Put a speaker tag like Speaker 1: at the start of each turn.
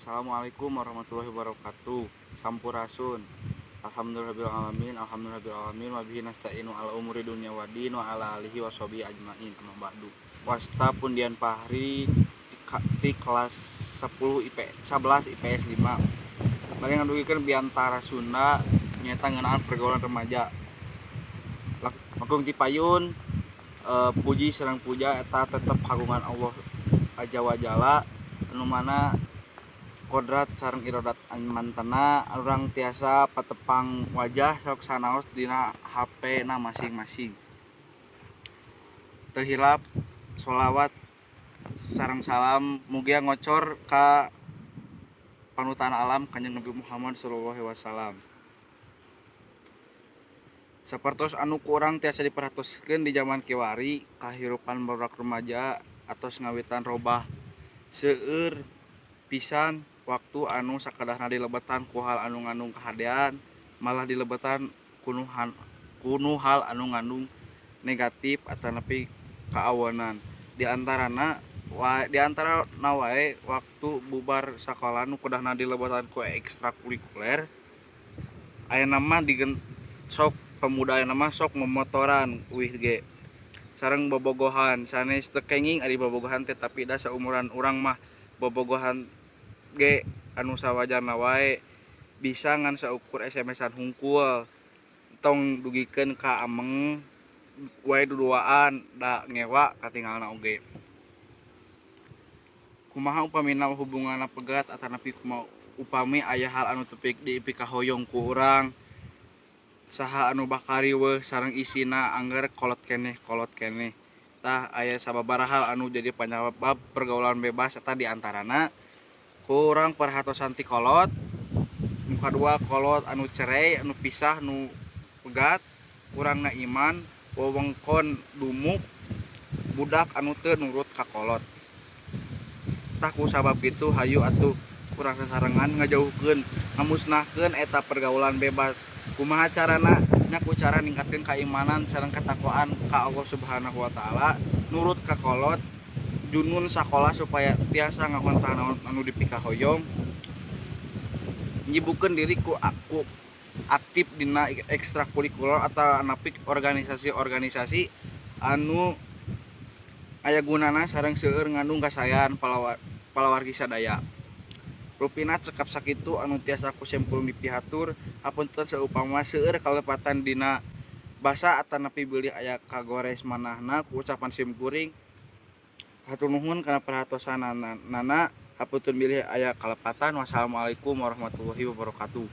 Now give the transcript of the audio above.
Speaker 1: Assalamualaikum warahmatullahi wabarakatuh. Sampurasun. Alhamdulillahirabbil alamin, alhamdulillahirabbil alamin wa bihi nasta'inu ala umuri dunya waddin wa ala alihi washabihi ajmain. Amma ba'du. Wasta pun Dian Fahri di kelas 10 IP 11 IPS 5. Bari ngadugikeun biantara Sunda nyaeta ngeunaan pergaulan remaja. Langkung ti payun, puji sareng puja eta tetep kagungan Allah Azza wa Jalla, anu mana kodrat sareng irodat mantena urang tiasa patepang wajah sok sanaos dina HP na masing-masing. Teu hilap sholawat sareng salam mugia ngocor ka panutan alam, Kanjeng Nabi Muhammad sallallahu alaihi wasallam. Sapertos anu ku urang tiasa diperhatoskeun, di zaman kiwari kahirupan barudak remaja atos ngawitan robah seueur pisan. Waktu anu sakadahna dilebetan ku hal anu ngandung kahadean malah dilebetan kunu hal anu ngandung negatif atanapi kaawonan. Di antarana wae, waktu bubar sakola nu kudahna dilebetan ku ekstrakurikuler ayeuna mah sok pemuda ayeuna mah sok momotoran uih ge sareng bobogohan. Sanes teu kenging ari bobogohan teh, tapi da saumuran urang mah bobogohan ge anu sawajarna wae, bisa ngan saukur SMS-an hungkul, tong dugikeun ka ameng wae duduaan, da ngewa katingalna oge. Kumaha upamina hubunganna pegat atanapi kumaha upami aya hal anu teu dipikahoyong ku urang, saha anu bakal riweuh sareng isina angger kolot keneh kolot keneh? Tah, aya sababaraha hal anu jadi panyabab pergaulan bebas eta, diantarana kurang perhatosan ti kolot, nu kadua kolot anu cerai, anu pisah, nu pegat, kurangna iman, wewengkon dumuk, budak anu teu nurut ka kolot. Tah, ku sabab kitu hayu atuh kurang sasarengan ngajauhkeun, ngamusnahkeun eta pergaulan bebas. Kumaha carana? Nya ku cara ningkatkeun keimanan sareng ketakwaan ka Allah Subhanahu wa Taala, nurut ka kolot, junun sakola supaya tiasa ngahontal naon anu dipikahoyong, nyibukeun diri ku aku aktif dina ekstrakurikuler atau napik organisasi-organisasi anu aya gunana sareng seueur ngandung kasaean palawargi sadaya. Rupina cekap sakitu anu tiasa ku simkuring dipihatur. Hapunten saupama seueur kalepatan dina basa atanapi bilih aya kagores manahna ku ucapan simkuring. Hatur nuhun kana perhatosanana. Hapunten bilih aya kalepatan. Wassalamualaikum warahmatullahi wabarakatuh.